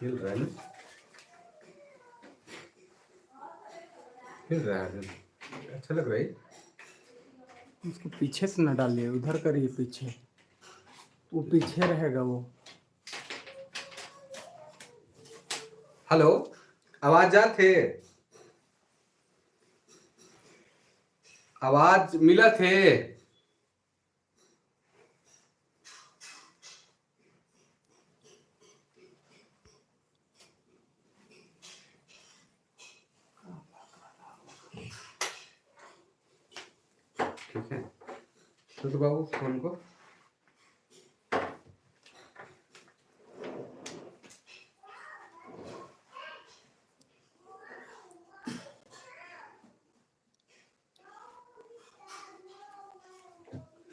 हिल रहा है ना, हिल रहा है, अच्छा लग रहा है। उसको पीछे से ना डालिए, उधर करिए पीछे, वो पीछे रहेगा वो। हेलो, आवाज जात है? आवाज मिलत है? ठीक है तो बाबू फोन को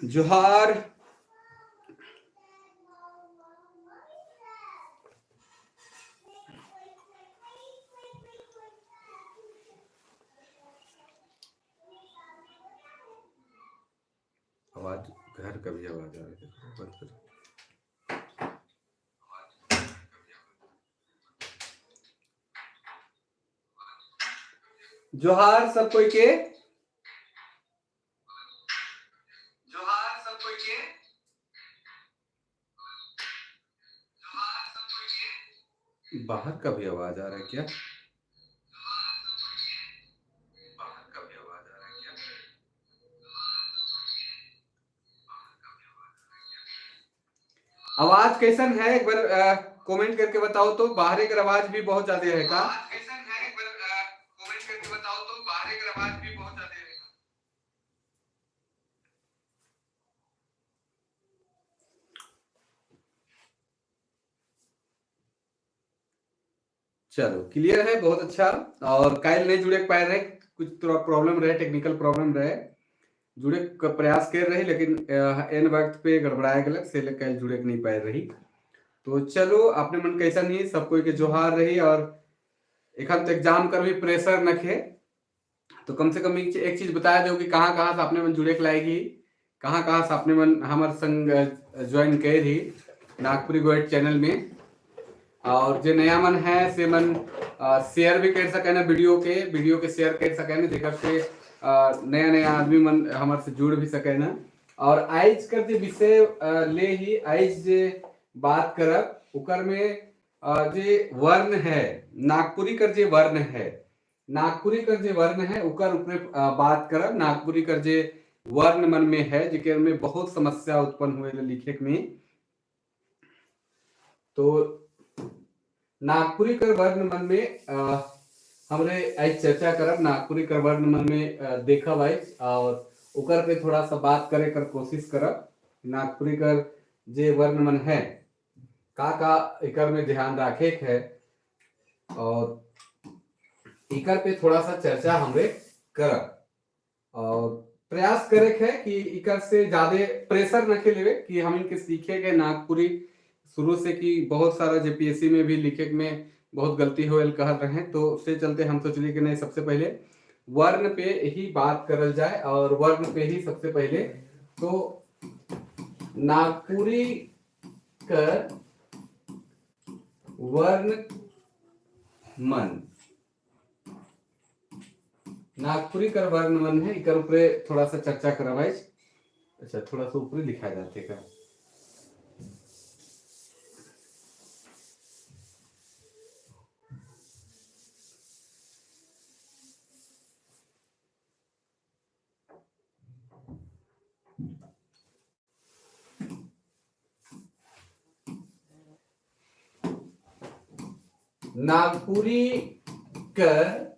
जोहार। आवाज घर का भी आवाज आ रही है, बंद करो। जोहार सब कोई के, जोहार सब कोई के, जोहार सब कोई के। बाहर का भी आवाज आ रहा है क्या? बाहर का भी आवाज आ रहा है क्या? आवाज कैसन है एक बार कमेंट करके बताओ तो। बाहर की आवाज भी बहुत ज्यादा है का? आवाज कैसन है एक बार कमेंट करके बताओ तो। बाहर की आवाज भी बहुत ज्यादा है। चलो क्लियर है, बहुत अच्छा। और काइल नहीं जुड़े पाए रहे, कुछ थोड़ा प्रॉब्लम रहे, टेक्निकल प्रॉब्लम रहे, जुड़े का प्रयास कर रही लेकिन एन वक्त पे गड़बड़ाया गलत से काइल जुड़े नहीं पाए रही। तो चलो अपने मन कैसा नहीं, सब कोई के जोहार रही। और एखन तो एग्जाम कर भी प्रेशर नखे, तो कम से कम एक चीज बताया दो कि कहाँ कहाँ से अपने मन जुड़े के लाएगी, कहाँ कहाँ से अपने मन हमारे संग ज्वाइन कर ही नागपुरी गोयट चैनल में। और जो नया मन है से मन शेयर भी कर सके ना, वीडियो के शेयर कर सके ना, जेकर से नया नया आदमी मन हमारे से जुड़ भी सके ना। और आज कर जे विषय ले ही आज जे बात करब उकर में जे वर्ण है, नागपुरी कर जे वर्ण है, नागपुरी कर जे वर्ण है उकर ऊपर बात करब। नागपुरी कर जे वर्ण मन में है जेकर में बहुत समस्या उत्पन्न हुए लिखे में, तो नागपुरी कर वर्ण मन में हमरे आज चर्चा करब। नागपुरी कर वर्ण मन में देखब आज और उकर पे थोड़ा सा बात करे कर कोशिश करब। नागपुरी कर जे वर्ण मन है का का इकर में ध्यान रखे है और इकर पे थोड़ा सा चर्चा हमरे करब और प्रयास करे है कि इकर से ज्यादा प्रेशर न के लेवे कि हम इनके सीखे के नागपुरी शुरू से कि बहुत सारा जेपीएससी में भी लिखे में बहुत गलती हो कह रहे हैं, तो उससे चलते हम सोचलिए कि नहीं सबसे पहले वर्ण पे ही बात करल जाए और वर्ण पे ही सबसे पहले तो नागपुरी कर वर्ण मन, नागपुरी कर वर्ण मन है इकर ऊपर थोड़ा सा चर्चा करवाई। अच्छा थोड़ा सा ऊपर लिखा जाते का नागपुरी कर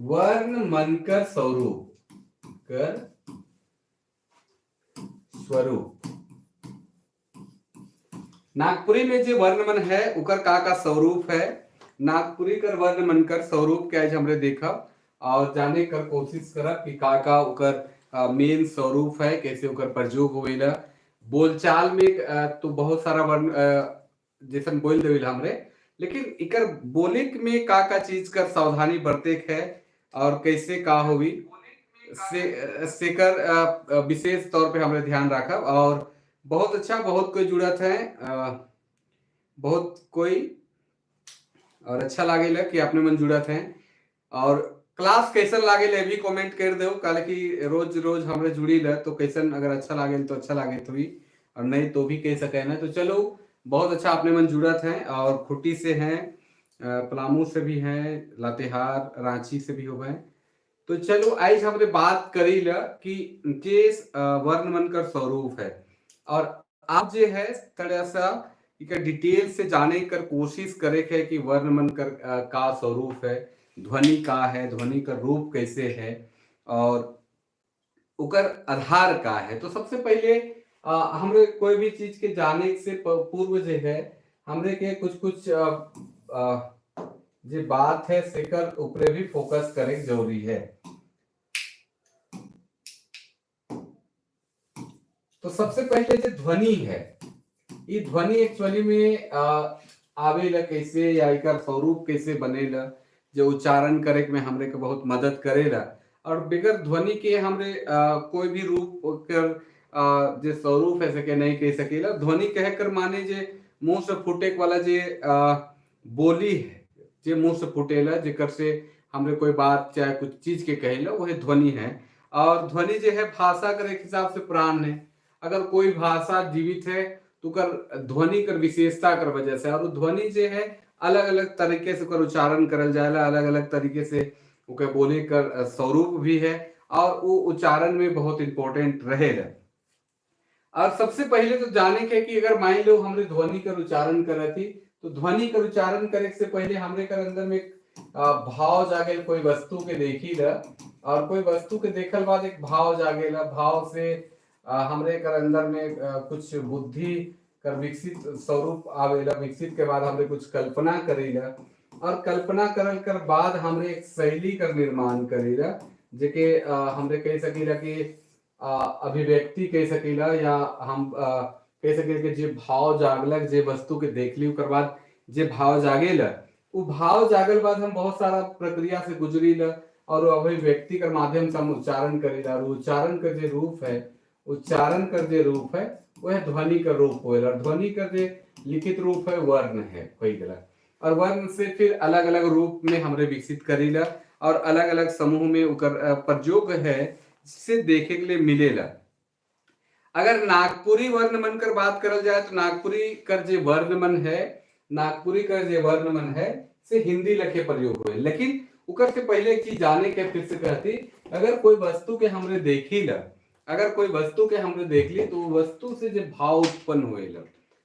वर्ण मन कर स्वरूप, कर स्वरूप। नागपुरी में जो वर्ण मन है उकर का स्वरूप है, नागपुरी कर वर्ण मन कर स्वरूप के आज हमरे देखा और जाने कर कोशिश करब कि का का उकर मेन स्वरूप है, कैसे उकर प्रयोग होवेला बोलचाल में। तो बहुत सारा वर्ण जैसन बोल देविल हमरे, लेकिन इकर बोले में का का चीज कर सावधानी बरते है और कैसे का होवी से सेकर विशेष तौर पे हमरे ध्यान रखब। और बहुत अच्छा, बहुत कोई जुड़त है। बहुत कोई और अच्छा लागेला कि अपने मन जुड़त हैं। और क्लास कैसन लागेल ये भी कमेंट कर दो, काहे कि रोज रोज हमरे जुड़ी ल तो कैसन अगर अच्छा लागेल तो अच्छा लागे तो भी और नहीं तो भी कह सके ना। तो चलो बहुत अच्छा अपने मन जुड़त हैं और खुटी से हैं, पलामू से भी हैं, लातेहार रांची से भी हो गए। तो चलो आज हमने बात करी ल कि जे वर्ण मन कर स्वरूप है और आप जे है थोड़ा सा इकर डिटेल से जाने कर कोशिश करे है कि वर्ण मन कर का स्वरूप है, ध्वनि का है, ध्वनि का रूप कैसे है और उकर आधार का है। तो सबसे पहले हमरे कोई भी चीज के जाने से पूर्व जे है हमरे के कुछ कुछ जे बात है सेकर ऊपरे भी फोकस करे जरूरी है। तो सबसे पहले जो ध्वनि है, ये ध्वनि एक्चुअली में आवेला कैसे या एकर स्वरूप कैसे बनेला, जो उच्चारण करे में हमरे के बहुत मदद करेला। और बगैर ध्वनि के हमरे कोई भी रूप कर जे स्वरूप है सके नहीं कह सकेला। ध्वनि कह कर माने जे मुंह से फूटे वाला जे बोली है, जे मुंह से फूटेला, जेकर से हमरे कोई बात चाहे कुछ चीज के कहेला, वही ध्वनि है। और ध्वनि जो है भाषा कर एक हिसाब से प्राण है। अगर कोई भाषा जीवित है तो कर ध्वनि कर विशेषता कर वजह से, और ध्वनि जो है अलग अलग तरीके से उच्चारण करल जाएला, अलग अलग तरीके से ओके बोले कर स्वरूप भी है और वो उच्चारण में बहुत इंपॉर्टेंट रहेला। और सबसे पहले तो जाने के कि अगर मान लो हमने ध्वनि कर उच्चारण करे थी तो ध्वनि कर उच्चारण करे से पहले हमरे कर अंदर में एक भाव जागे, कोई वस्तु के देखी ल और कोई वस्तु के देखल बाद एक भाव जागेला, भाव से हमरे कर अंदर में कुछ बुद्धि कर विकसित स्वरूप आवेला, विकसित के बाद हमरे कुछ कल्पना करेला और कल्पना करल कर बाद हमरे एक शैली कर निर्माण करेला, जेके हमरे कह सकीला कि अभिव्यक्ति कह सकीला या हम कह सकीला कि जे भाव जागलक, जे वस्तु के देखली ओकर बाद जे भाव जागेला, वो भाव जागल बाद हम बहुत सारा प्रक्रिया से गुजरीला और अभिव्यक्ति कर माध्यम से हम उच्चारण करेला। और उच्चारण कर जे रूप है, उच्चारण कर जे रूप है वह ध्वनि का रूप होएला और ध्वनि का जे लिखित रूप है वर्ण है हो गया। और वर्ण से फिर अलग अलग रूप में हमरे विकसित करीला और अलग अलग समूह में उकर प्रयोग है जिसे देखे के लिए मिलेला। अगर नागपुरी वर्ण मन कर बात करल जाए तो नागपुरी कर जे वर्ण मन है, नागपुरी कर जे वर्ण मन है से हिंदी लखे प्रयोग हुए। लेकिन उकर से पहले एक चीज जाने के फिर से कहती, अगर कोई वस्तु के हमरे देखी ल, अगर कोई वस्तु के हमरे देख ली तो वस्तु से जो भाव उत्पन्न होएला,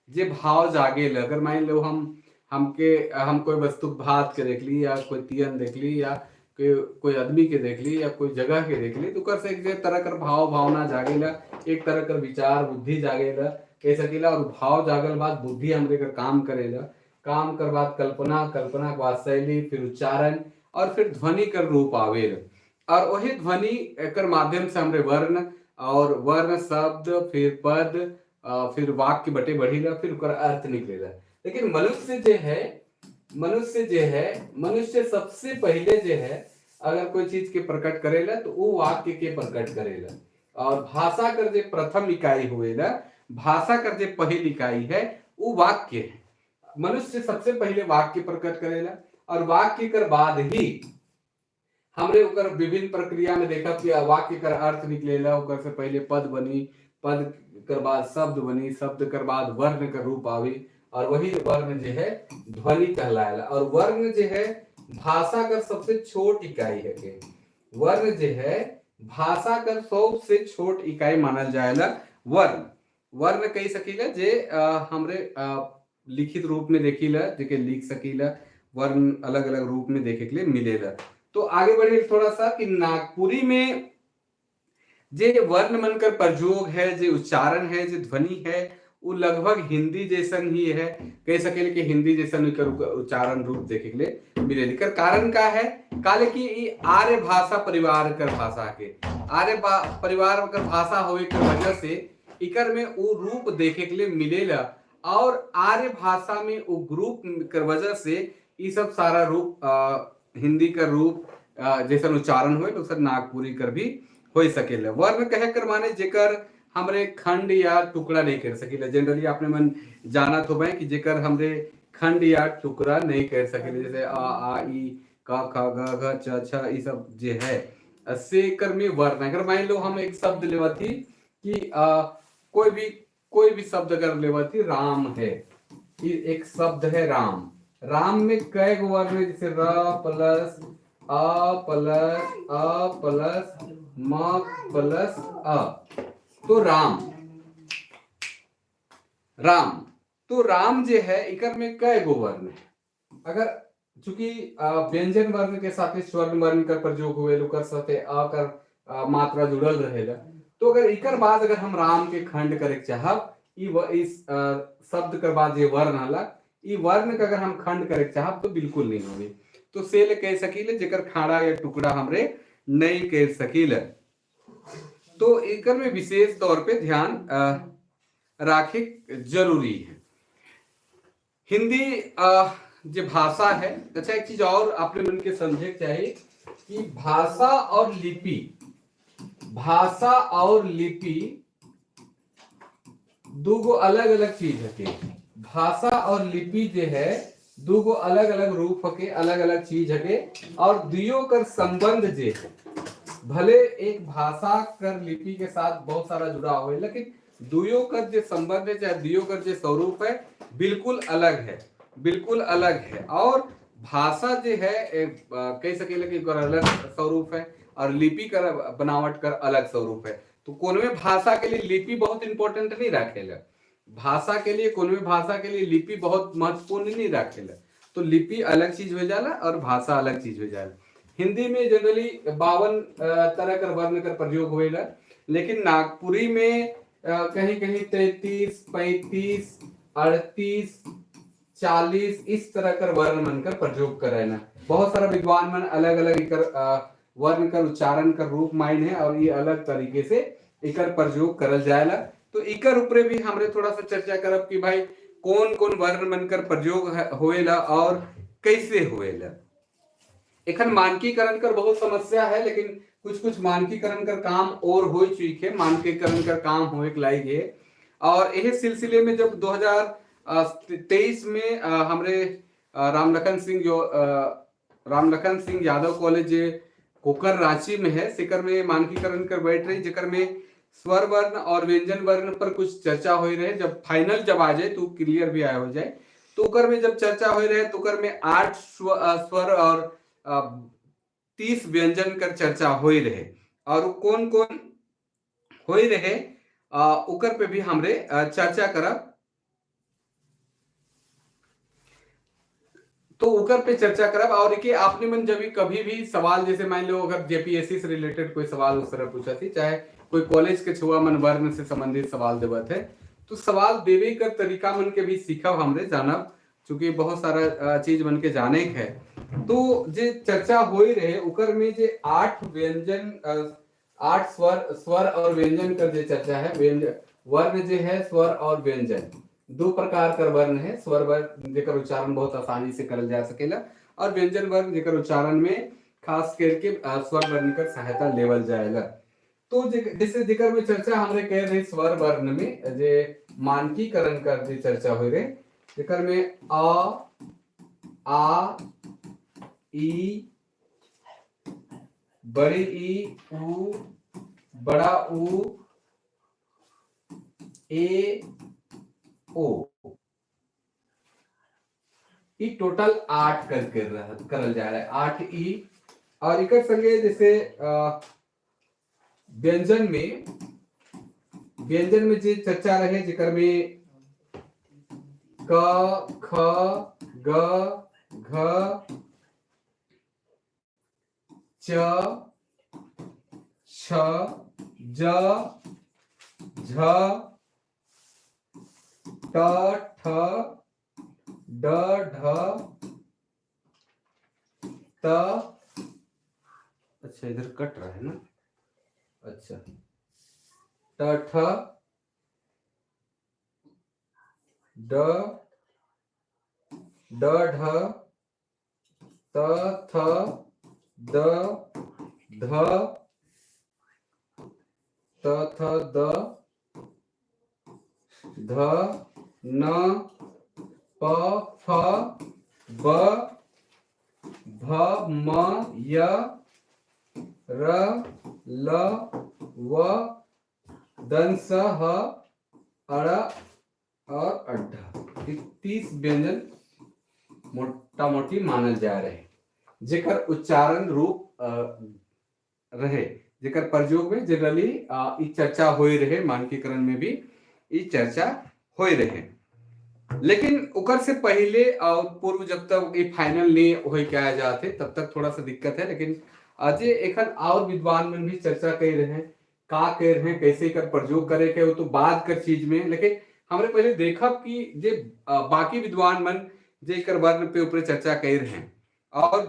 जे भाव जागेला। अगर मान लो हम कोई वस्तु भात के देख ली या कोई तियन देख ली या कोई आदमी के देख ली या कोई जगह के देख ली तो कर से एक तरह कर भाव भावना जागेला, एक तरह कर विचार बुद्धि जागेला कह सकेला। और भाव जागल बाद बुद्धि हमरे कर काम करेला, काम कर बाद कल्पना, कल्पना के बाद शैली, फिर उच्चारण और फिर ध्वनि कर रूप आवेला। और वही ध्वनि एकर माध्यम से हमरे वर्ण और वर्ण शब्द फिर पद फिर वाक्य बटे बढ़ीला, फिर ओकर अर्थ निकलेला। लेकिन मनुष्य जे है, मनुष्य जे है, मनुष्य सबसे पहले जे है अगर कोई चीज के प्रकट करेला तो वो वाक्य के प्रकट करेला। और भाषा कर जे प्रथम इकाई होएला, भाषा कर जे पहली इकाई है वो वाक्य है। मनुष्य सबसे पहले वाक्य प्रकट करेला और वाक्य कर बाद ही हमरे ओकर विभिन्न प्रक्रिया में देखा कि वाक्य कर अर्थ निकलेला। ओकर से पहले पद बनी, पद कर बाद शब्द बनी, शब्द कर बाद वर्ण कर रूप आवी और वही वर्ण जो है ध्वनि कहलाएला। और वर्ण जो है भाषा कर सबसे छोट इकाई है के वर्ण जो है भाषा कर सबसे छोट इकाई मानल जाएला वर्ण। वर्ण कह सकीला जे हमरे लिखित रूप में देखीला, जेके लिख सकीला, वर्ण अलग अलग रूप में देखे के लिए मिलेला। तो आगे बढ़े थोड़ा सा कि नागपुरी में जे वर्ण मन कर प्रयोग है, जे उच्चारण है, जे ध्वनि है, वो लगभग हिंदी जैसन ही है। कह सकेले कि हिंदी जैसन एकर उच्चारण रूप देखे के लिए मिले। एकर कारण का है, काले कि ई आर्य भाषा परिवार कर भाषा के आर्य परिवार कर भाषा होवे के वजह से इकर में वो रूप देखे के लिए मिलेला। और आर्य भाषा में वो ग्रुप कर वजह से ई सब सारा रूप हिंदी का रूप जैसन उच्चारण होए तो सर नागपुरी कर भी हो सकेला। वर्ण कहे कर माने जेकर हमरे खंड या टुकड़ा नहीं कर सकीला। जनरली अपने मन जानत होबे कि जेकर हमरे खंड या टुकड़ा नहीं कर सकीले, जैसे अ, आ, इ, क, ख, ग, घ, च, छ, ई सब जे है से एकर में वर्ण। अगर मान लो हम एक शब्द लेवत ही कि कोई भी शब्द अगर लेवत ही, राम है, ये एक शब्द है राम। राम में कई गो वर्ण है, जैसे र प्लस अ प्लस अ प्लस म प्लस अ, तो राम। राम, तो राम जे है, इकर में कई गो वर्ण है। अगर चूंकि व्यंजन वर्ण के साथे स्वर्ण वर्ण कर प्रयोग हुए, ओकर साथे अ कर मात्रा जुड़ल रहेला, तो अगर इकर बाद अगर हम राम के खंड करे के चाहब, इस शब्द कर बाद जे वर्ण हला, ई वर्ण के अगर हम खंड करे के चाहब तो बिल्कुल नहीं होवे। तो से ले कह सकीले जेकर खाड़ा या टुकड़ा हमरे नहीं कर सकीले। तो एकर में विशेष तौर पे ध्यान राखे जरूरी है। हिंदी जो भाषा है, अच्छा, एक चीज और अपने मन के समझे के चाहिए कि भाषा और लिपि, भाषा और लिपि दूगो अलग अलग चीज हके। भाषा और लिपि जे है, दूगो अलग अलग रूप हके, अलग अलग चीज हके और दुइयो कर संबंध जे है, भले एक भाषा कर लिपि के साथ बहुत सारा जुड़ाव है, लेकिन दुइयो कर जे संबंध है, चाहे दुइयो कर जे स्वरूप है, बिल्कुल अलग है, बिल्कुल अलग है। और भाषा जे है, एक, कह सकेला कि एकर अलग स्वरूप है और लिपि कर बनावट कर अलग स्वरूप है। तो कोनो भाषा के लिए लिपि बहुत इंपॉर्टेंट नहीं रखेला। भाषा के लिए, कोनो भी भाषा के लिए लिपि बहुत महत्वपूर्ण नहीं रखेला। तो लिपि अलग चीज हो जाला और भाषा अलग चीज हो जाला। हिंदी में जनरली 52 तरह कर वर्ण कर प्रयोग होएला, लेकिन नागपुरी में कहीं कहीं 33, 35, 38, 40 इस तरह कर वर्ण मन कर प्रयोग करे ना। बहुत सारा विद्वान मन अलग अलग इकर वर्ण कर उच्चारण कर रूप माइन है और ये अलग तरीके से इकर प्रयोग करल जाएला। तो इकर ऊपरे भी हमरे थोड़ा सा चर्चा करब कि भाई, कौन कौन वर्ण मन कर प्रयोग होएला और कैसे होएला। एखन मानकीकरण कर बहुत समस्या है, लेकिन कुछ कुछ मानकीकरण कर काम और हो चुकी है, मानकीकरण कर काम होए के लायक है। और यही सिलसिले में जब 2023 में हमरे रामलखन सिंह जो रामलखन सिंह यादव कॉलेज कोकर रांची में है, सिकर में मानकीकरण कर बैठ रही, जेकर में स्वर वर्ण और व्यंजन वर्ण पर कुछ चर्चा हो रहे। जब फाइनल जब आ जाए तो क्लियर भी आया हो जाए। तो ओकर में जब चर्चा हो रहे तो ओकर में 8 स्वर और 30 व्यंजन कर चर्चा हो रहे और कौन कौन हो रहे, ओकर पे भी हमरे चर्चा करब। तो ओकर पे चर्चा करब। और के आपने मन जब भी कभी भी सवाल, जैसे मान लो अगर जेपीएससी से रिलेटेड कोई सवाल उस तरह पूछा थी, चाहे कोई कॉलेज के छुआ मन वर्ण से संबंधित सवाल देवत है, तो सवाल देवे कर तरीका मन के भी सीखब हमरे, जानब, चूंकि बहुत सारा चीज मन के जाने के है। तो जे चर्चा हो ही रहे, उकर में जे 8 व्यंजन, 8 स्वर, स्वर और व्यंजन कर जे चर्चा है, व्यंजन वर्ण जे है, स्वर और व्यंजन दो प्रकार कर वर्ण है। स्वर वर्ण जेकर उच्चारण बहुत आसानी से करल जा सकेला और व्यंजन वर्ण जेकर उच्चारण में खास करके स्वर वर्ण कर सहायता लेवल जाएला। तो जैसे जेकर में चर्चा हमरे कह रहे, स्वर वर्ण में जे मानकीकरण कर जे चर्चा हो रहे, जेकर में अ, आ, ई, बड़ी ई, उ, बड़ा उ, ए, ओ, ई टोटल 8 कर कर करल जा रहा है, 8 ई। और इकर संगे जैसे व्यंजन में जे चर्चा रहे, जेकर में क, ख, ग, घ, च, छ, ज, झ, ट, ठ, ड, ढ, त, अच्छा, इधर कट रहा है ना, अच्छा, ट, ठ, ड, ड, ढ, त, थ, the, ध, त, थ, the, ध, न, प, फ, ब, भ, म, य, र, ल, व, दंस, ह, अड़ और अड्ढ। 30 व्यंजन मोटा मोटी मानल जा रहे, जेकर उच्चारण रूप रहे, जेकर प्रयोग में जनरली ई चर्चा हो रहे, मानकीकरण में भी ई चर्चा हो रहे। लेकिन ओकर से पहले और पूर्व जब तक ये फाइनल नहीं हो के आ जाते, तब तक थोड़ा सा दिक्कत है। लेकिन अजय एखन और विद्वान में भी चर्चा कर रहे हैं, का कर रहे हैं, कैसे कर प्रयोग करे के, वो तो बाद कर चीज में। लेकिन हमरे पहले देखब कि जे बाकी विद्वान मन जे एकर वर्ण पे ऊपर चर्चा कर रहे हैं और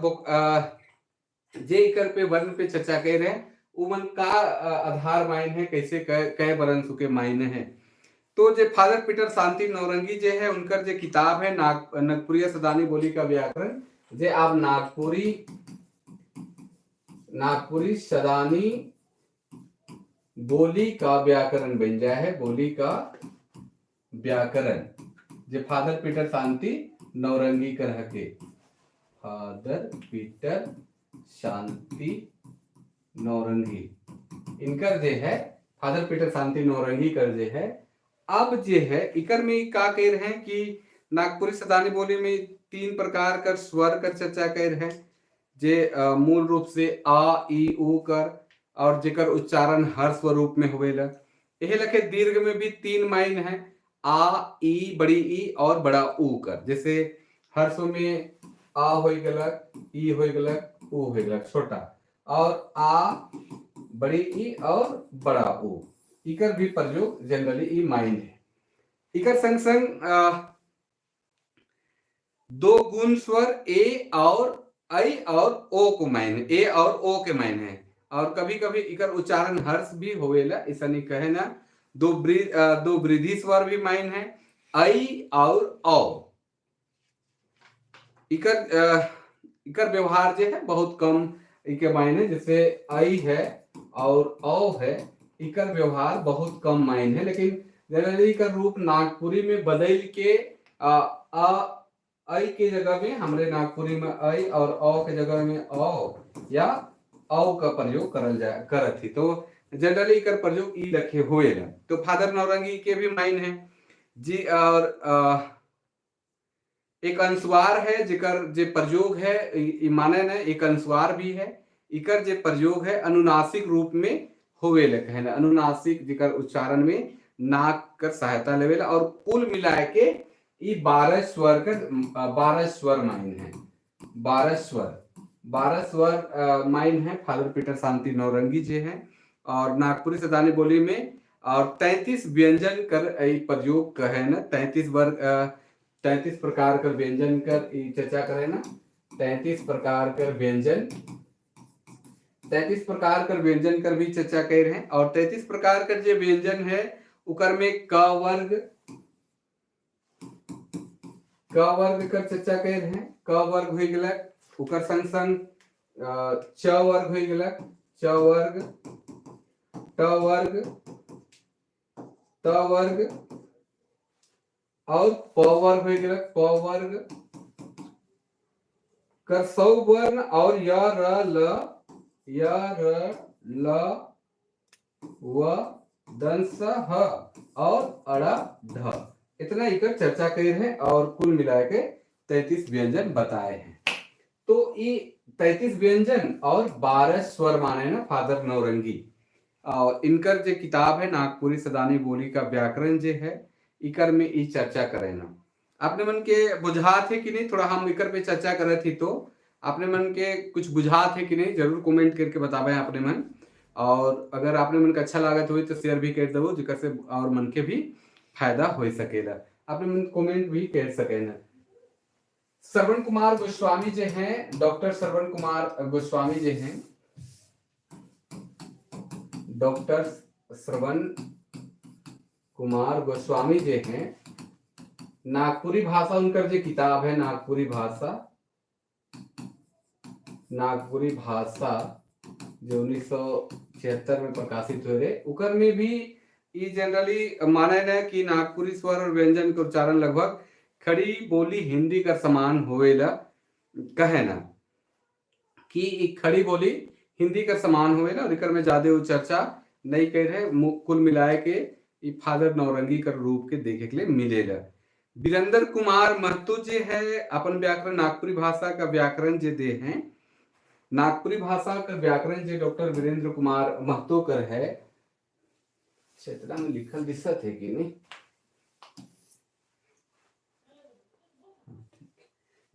जे एकर पे वर्ण पे चर्चा कर रहे हैं, वो मन का आधार मायने है, कैसे कै वर्ण सुके मायने है। तो जे फादर पीटर शांति नौरंगी जे है, उनकर जे किताब है नागपुरिया सदानी बोली का व्याकरण, जे आप नागपुरी नागपुरी सदानी बोली का व्याकरण बन जाए है, बोली का व्याकरण, जे फादर पीटर शांति नौरंगी कर के, फादर पीटर शांति नौरंगी इनकर जे है, फादर पीटर शांति नौरंगी कर जे है। अब जे है इकर में का कह रहे हैं कि नागपुरी सदानी बोली में 3 प्रकार कर स्वर कर चर्चा कर रहे हैं, जे मूल रूप से आ, ई, उ कर और जेकर उच्चारण हर स्वरूप में होवेला। यही लखे दीर्घ में भी 3 माइन है, आ, ई, बड़ी ई और बड़ा ऊ कर। जैसे हर्ष में आ हो गलक, ई हो गलक, ऊ हो गलक छोटा, और आ, बड़ी ई और बड़ा ऊ, इकर भी प्रयोग जनरली ई माइन है। इकर संग संग 2 गुण स्वर ए और ऐ और ओ को मायने, ए और ओ के मायने है, और कभी कभी इकर उच्चारण हर्ष भी होवेला, ऐसा नहीं कहे ना। 2 वृद्धि स्वर भी माइन है, ऐ और औ। इकर व्यवहार जो है बहुत कम इके मायने, जैसे ऐ है और औ है, इकर व्यवहार बहुत कम मायने है। लेकिन जनरली इकर रूप नागपुरी में बदल के अ ऐ के जगह में हमरे नागपुरी में ऐ और औ के जगह में औ या औ का प्रयोग करल जाए करत ही, तो जनरली इकर प्रयोग ई रखे होएला। तो फादर नौरंगी के भी माइन है जी। और एक अनुस्वार है जेकर जे प्रयोग है, ई माने न एक अनुस्वार भी है, इकर जे प्रयोग है अनुनासिक रूप में होवेला, कहे ना अनुनासिक, जेकर उच्चारण में नाक कर सहायता लेवेला। और कुल मिलाए के ई 12 स्वर कर, 12 स्वर माइन है, 12 स्वर, 12 स्वर माइन है फादर पीटर शांति नौरंगी जी हैं। और नागपुरी सदानी बोली में और 33 व्यंजन कर ई प्रयोग कहे ना, 33 वर्ग, 33 प्रकार कर व्यंजन कर ई चर्चा करे ना, 33 प्रकार कर व्यंजन, 33 प्रकार कर व्यंजन कर भी चर्चा कर रहे हैं। और 33 प्रकार कर जो व्यंजन है उकर में क वर्ग कर चर्चा कर रहे हैं, क वर्ग हो गया, उकर संग संग च वर्ग हो गया, च वर्ग, ट वर्ग, त वर्ग और प वर्ग हो गया, प वर्ग कर 100 वर्ण और य र ल, य र ल व दंस ह और अड़ ढ, इतना इकर चर्चा कर रहे हैं और कुल मिला के 33 व्यंजन बताए हैं। तो ये 33 व्यंजन और 12 स्वर माने ना फादर नौरंगी। और इनकर जो किताब है नागपुरी सदानी बोली का व्याकरण जो है, इकर में ई चर्चा करे ना। आपने मन के बुझात है कि नहीं, थोड़ा हम इकर पे चर्चा करे थी तो आपने मन के कुछ बुझात है कि नहीं, जरूर कमेंट करके बतावे आपने मन। और अगर आपने मन के अच्छा लागत हुई तो शेयर भी कर दो, जिकर से और मन के भी फायदा हो सकेला। आपने मन कमेंट भी कर सके ना। श्रवण कुमार गोस्वामी जो हैं, डॉक्टर श्रवण कुमार गोस्वामी जो हैं, डॉक्टर श्रवण कुमार गोस्वामी जो हैं, नागपुरी भाषा उनकर जो किताब है नागपुरी भाषा, नागपुरी भाषा जो 1976 में प्रकाशित हुए रहे, उकर में भी ई जनरली माने न कि नागपुरी स्वर और व्यंजन के उच्चारण लगभग खड़ी बोली हिंदी कर समान होवेला कहे ना कि ई खड़ी बोली हिंदी कर समान होवेला और एकर में ज्यादा उ चर्चा नहीं कर रहे। कुल मिलाए के ई फादर नौरंगी कर रूप के देखे के लिए मिलेला। वीरेंद्र कुमार महतो जे है अपन व्याकरण नागपुरी भाषा का व्याकरण जे दे हैं, नागपुरी भाषा का व्याकरण जे डॉक्टर वीरेंद्र कुमार महतो कर है, क्षेत्रा में लिखल दिसत है कि नहीं,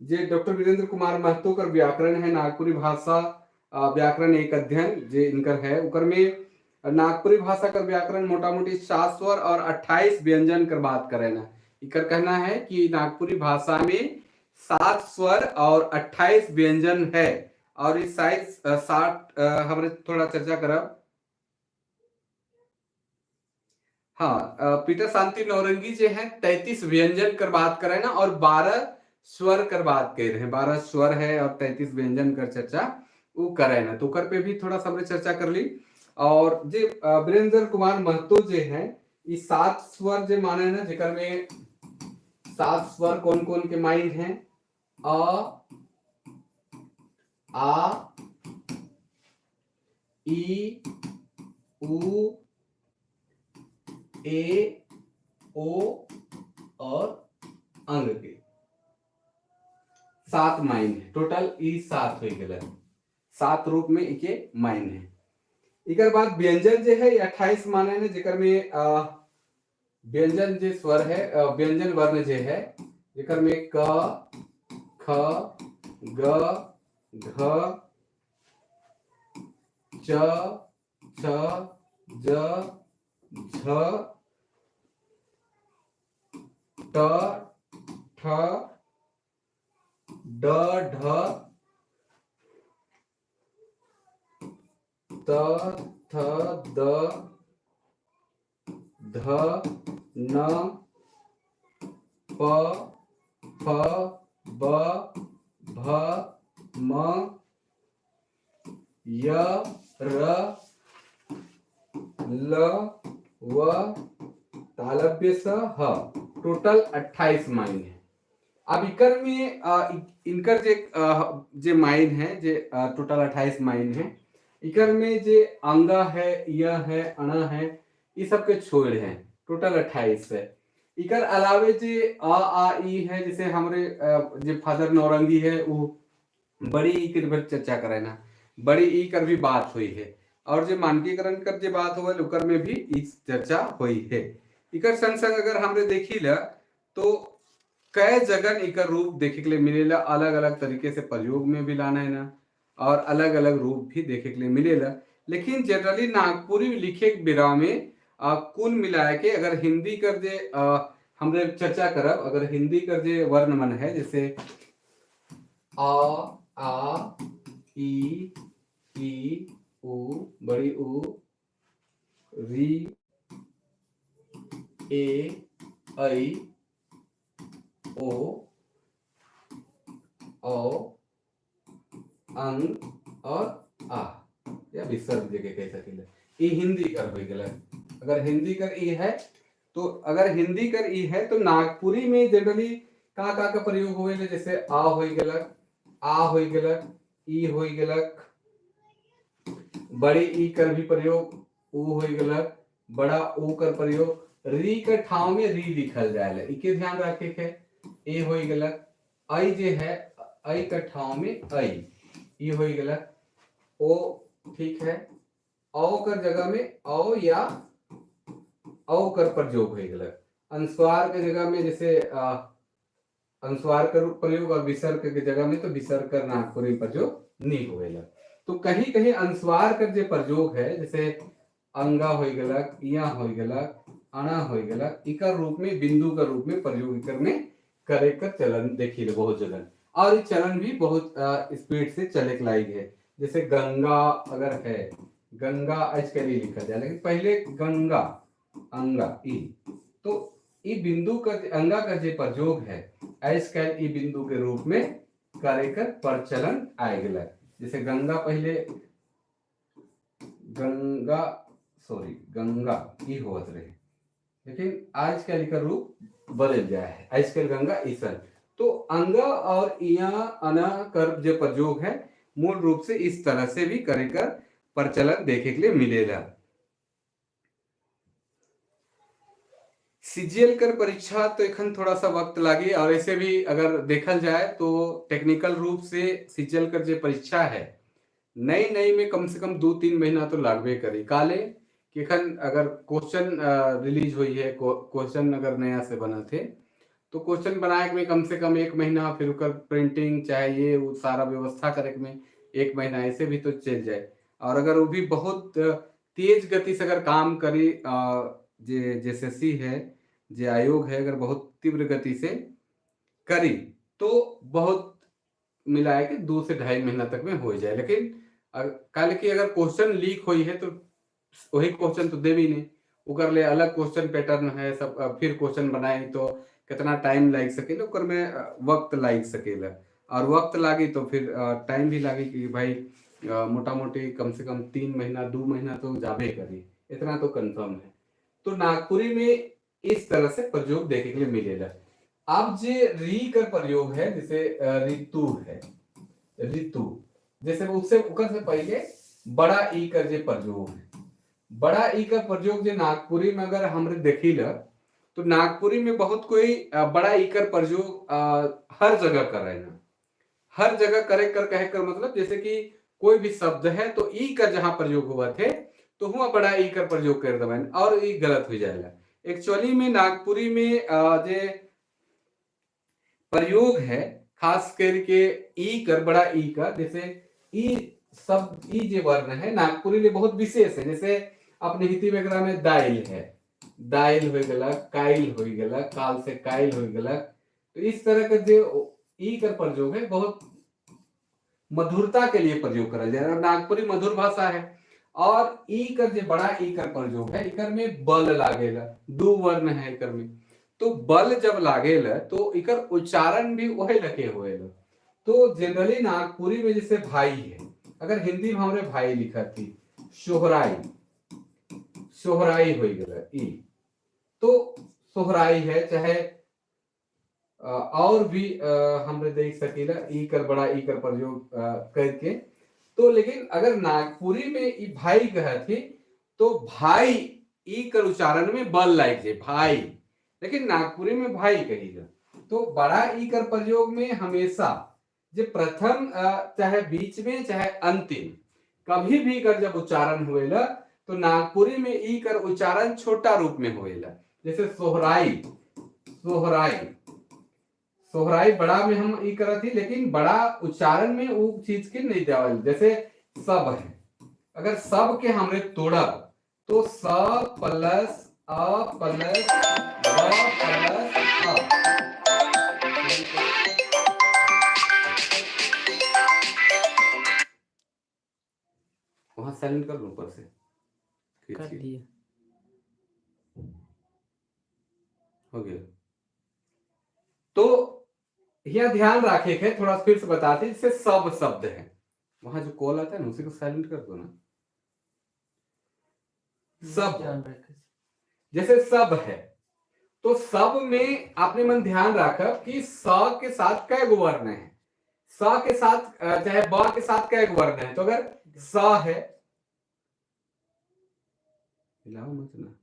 जे डॉक्टर वीरेंद्र कुमार महतो कर व्याकरण है नागपुरी भाषा व्याकरण एक अध्ययन जे इनकर है, उकर में नागपुरी भाषा कर व्याकरण मोटा मोटी 7 स्वर और 28 व्यंजन कर बात करें ना। इकर कहना है कि नागपुरी भाषा में 7 स्वर और 28 व्यंजन है और इस साइज 60 हमरे थोड़ा चर्चा करब। हाँ, पीटर शांति नौरंगी जो है 33 व्यंजन कर बात करें ना और 12 स्वर कर बात कर रहे हैं, 12 स्वर है और 33 व्यंजन कर चर्चा वो करे ना, तो कर पे भी थोड़ा सा हमने चर्चा कर ली। और जे वीरेंद्र कुमार महतो जे हैं ये 7 स्वर जे माने ना, जेकर में 7 स्वर कौन कौन के माइंड हैं, अ, आ, ई, उ, ए, ओ और अंग के 7 माइन है टोटल। ई 7 हो गए, 7 रूप में इके माइन है। इकर बाद व्यंजन जे है 28 माने है, जेकर में व्यंजन जे स्वर है, व्यंजन वर्ण जे है, जेकर में क, ख, ग, घ, च, छ, ज, झ, ट, ठ, ड, ढ, त, थ, the, ध, न, प, फ, ब, भ, म, य, र, ल, व, तालव्य स, ह, टोटल 28 माइन है। अब इकर में इनकर जे माइन है, जे टोटल 28 माइन है, इकर में जे अंगा है, य है, अणा है, ये सब के छोड़ है, टोटल 28 है। इकर अलावे जे अ, आ, ई है, जैसे हमारे जे फादर नौरंगी है वो बड़ी ई के भी चर्चा करे ना, बड़ी ई कर भी बात हुई है, और जे मानकीकरण कर जे बात हुआ उकर में भी इस चर्चा हुई है। इकर संग संग अगर हमरे देखी ल तो कई जगह इकर रूप देखे के लिए मिलेला, अलग अलग तरीके से प्रयोग में भी लाना है ना, और अलग अलग रूप भी देखे के लिए मिलेला। लेकिन जनरली नागपुरी लिखे के बेरा में कुल मिलाए के अगर हिंदी कर जे हमरे चर्चा करब, अगर हिंदी कर जे वर्ण मन है, जैसे अ, आ, ई, ई, उ, बड़ी उ, री, ए, ऐ, ओ, औ, अंग और आ, या विसर्ग जे के कह सकीले, ई हिंदी कर हो गेलै। अगर हिंदी कर ई है तो, अगर हिंदी कर ई है तो नागपुरी में जनरली का का का प्रयोग होवेले, जैसे आ हो गेलक, आ हो गेलक, ई हो गेलक, बड़ी ई कर भी प्रयोग, उ हो गेलक, बड़ा ऊ कर प्रयोग, री के ठाव में री लिखल जाएला, इके ध्यान रखे के, ए हो गेलक, ऐ जे है ऐ के ठाव में ऐ, ई हो गेलक, ओ ठीक है, औ कर जगह में औ या औ कर प्रयोग हो गेलक। अनुस्वार के जगह में जैसे अनुस्वार कर प्रयोग और विसर्ग के जगह में तो विसर्ग कर नागपुरी प्रयोग नहीं होवेला। तो कहीं कहीं अनुस्वार कर जे प्रयोग है, जैसे अंगा हो गेलक, इया हो गेलक, अणा हो गेलक, इकर रूप में बिंदु का रूप में प्रयोग इकर में करे कर चलन देखी बहुत जगह, और ये चलन भी बहुत स्पीड से चले के लायक है। जैसे गंगा अगर है, गंगा आजकल ही लिखा जाए, लेकिन पहले गंगा अंगा ई, तो ई बिंदु का अंगा का जो प्रयोग है आजकल ई बिंदु के रूप में करे कर प्रचलन आए गया। जैसे गंगा पहले गंगा सॉरी गंगा ई होवत रहे, लेकिन आजकल का रूप बदल जाए है, आजकल गंगा ईसन। तो अंग और इया अना कर जो प्रयोग है मूल रूप से इस तरह से भी करे कर प्रचलन देखे के लिए मिलेला। सीजीएल कर परीक्षा तो एखन थोड़ा सा वक्त लागी, और ऐसे भी अगर देखल जाए तो टेक्निकल रूप से सीजीएल कर जो परीक्षा है नई नई में कम से कम 2-3 महीना तो लागबे करी। काले कि एखन अगर क्वेश्चन रिलीज हुई है, क्वेश्चन अगर नया से बना थे तो क्वेश्चन बनाए में कम से कम 1 महीना, फिर उकर प्रिंटिंग चाहे ये वो सारा व्यवस्था करे में 1 महीना ऐसे भी तो चल जाए। और अगर वो भी बहुत तेज गति से अगर काम करी, जे एसएससी है, जे आयोग है, अगर बहुत तीव्र गति से करी तो बहुत मिलाए के 2 से 2.5 महीना तक में हो जाए। लेकिन कल की अगर क्वेश्चन लीक हुई है तो वही क्वेश्चन तो देवी नहीं, उकर ले अलग क्वेश्चन पैटर्न है सब, फिर क्वेश्चन बनाए तो कितना टाइम लाग सकेला, उकर में वक्त लाग सकेला, और वक्त लागी तो फिर टाइम भी लागी कि भाई मोटा मोटी कम से कम 3 महीना 2 महीना तो जाबे करी, इतना तो कंफर्म है। तो नागपुरी में इस तरह से प्रयोग देखे के लिए मिलेगा। अब जे री कर प्रयोग है, जैसे ऋतु है, ऋतु जैसे उससे उकर से पहले बड़ा ई कर जे प्रयोग है, बड़ा ई का प्रयोग जे नागपुरी में अगर हमरे देखी ल तो नागपुरी में बहुत कोई बड़ा ई कर प्रयोग हर जगह कर रहे हैं। हर जगह करे कर कहे कर मतलब जैसे कि कोई भी शब्द है तो ई का जहां प्रयोग हुआ थे तो हुआ बड़ा ई कर प्रयोग कर दबन और ई गलत हो जाएगा। एक्चुअली में नागपुरी में जे प्रयोग है खास करके ई कर बड़ा ई का, जैसे ई शब्द ई जे वर्ण है नागपुरी में बहुत विशेष है। जैसे अपने हिंदी वगैरह में दाइल है, दाइल हो गया, काइल हो गया, काल से काइल हो गया, तो इस तरह का जो ई कर प्रयोग है बहुत मधुरता के लिए प्रयोग करा जाए। और नागपुरी मधुर भाषा है और ई कर जो बड़ा ई कर प्रयोग है इकर में बल लागेला, दो वर्ण है इकर में, तो बल जब लागेला तो इकर उच्चारण भी वही लगे हुए। तो जनरली नागपुरी में जैसे भाई है, अगर हिंदी में हमरे भाई लिखा थी सोहराई, सोहराई हो गया ई, तो सोहराई है, चाहे और भी हमरे देख सकीला ई कर बड़ा ई कर प्रयोग करके। तो लेकिन अगर नागपुरी में ई भाई कहा थी तो भाई ई कर उच्चारण में बल लाग जाए भाई, लेकिन नागपुरी में भाई कही जा। तो बड़ा ई कर प्रयोग में हमेशा जो प्रथम चाहे बीच में चाहे अंतिम कभी भी कर जब उच्चारण हुएला तो नागपुरी में ई कर उच्चारण छोटा रूप में हुएला। जैसे सोहराई, सोहराई, सोहराई बड़ा में हम ई करत थी, लेकिन बड़ा उच्चारण में वो चीज के नहीं देवल। जैसे सब है, अगर सब के हमरे तोड़ब तो स प्लस अ प्लस ब प्लस अ, वहां साइलेंट कर लो ऊपर से कर दिए, हो गया। तो यह ध्यान रखे के थोड़ा फिर से बताते, जैसे सब शब्द है वहां जो कॉल आता है ना उसी को साइलेंट कर दो ना। सब जैसे सब है तो सब में आपने मन ध्यान रखा कि स के साथ कै गो वर्ण है, स के साथ चाहे ब के साथ कै गो वर्ण है। तो अगर स है, हिलाओ मत ना,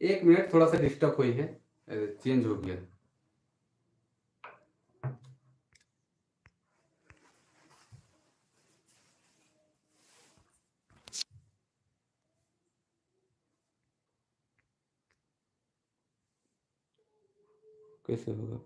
एक मिनट थोड़ा सा डिस्टर्ब हुई है, चेंज हो गया। कैसे होगा?